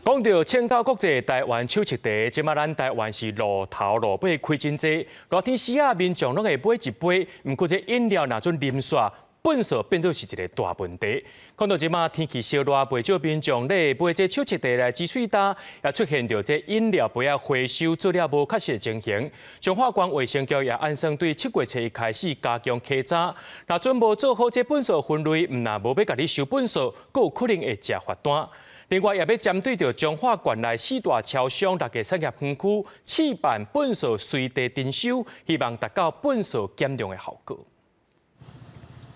講到請到國際台灣手冊茶，這馬咱台灣是路頭路尾開真濟，熱天時啊，民眾攏會買一杯，毋過這飲料若準啉煞，糞掃變做是一個大問題。講到這馬天氣燒熱，袂少民眾咧買這手冊茶來止喙焦，也出現著這飲料杯仔回收做了無確實的情形。彰化縣衛生局也按算對7月初一開始加強稽查，若準無做好這糞掃分類，毋但無欲共你收糞掃，閣有可能會食罰單。另外，也欲針對著彰化縣內四大超商六个產業園區試辦糞掃隨地徵收，希望達到糞掃減量的效果。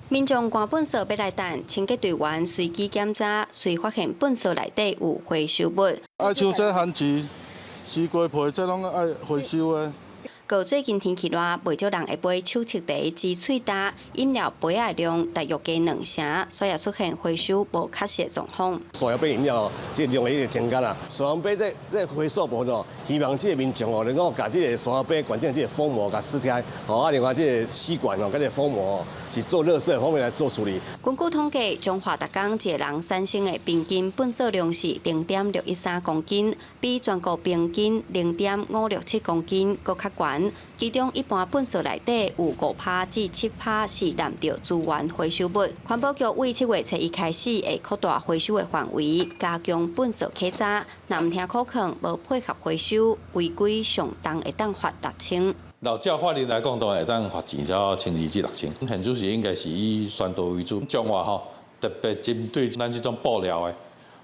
民眾搬糞掃欲來擲，清潔隊員隨機檢查，隨發現糞掃內底有回收物。愛像這番薯、西瓜皮，這攏愛回收的。閣最近天氣熱，袂少人會買手冊茶止喙焦，飲料杯仔量大約加兩成，所以出現回收無確實的狀況。塑膠杯飲料這個量會增加啦。塑膠杯這這回收部分哦，希望這個民眾哦能夠共這个塑膠杯管頂這个封膜共撕開，哦啊另外這个吸管哦，佮這个封膜哦是做垃圾方面來做處理。根據統計，彰化逐工一個人產生的平均糞掃量是0.613公斤，比全國平均0.567公斤閣較懸。其中一般糞掃內底有5趴至7趴是澹著資源回收物。環保局對7月初一開始會擴大回收的範圍，加強糞掃稽查。若毋聽苦勸，無配合回收，違規上重會當罰六千。若照法律來講，當然會當罰錢才1200至6000。現主是應該是以宣導為主，彰化吼特別針對咱這種布料的，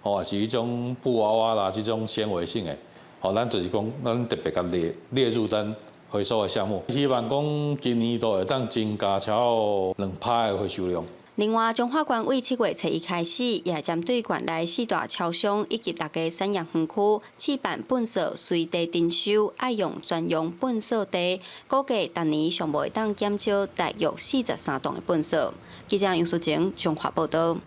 吼是彼種布娃娃啦，這種纖維性的，吼咱就是講，咱特別共列列入咱回收的項目，希望講今年度會當增加超過2趴的回收量。另外，彰化縣對7月初一開始，也針對縣內四大超商以及六個產業園區試辦糞掃隨地徵收，愛用專用糞掃袋，估計逐年上無會當減少大約43噸的糞掃。記者楊淑靜彰化報道。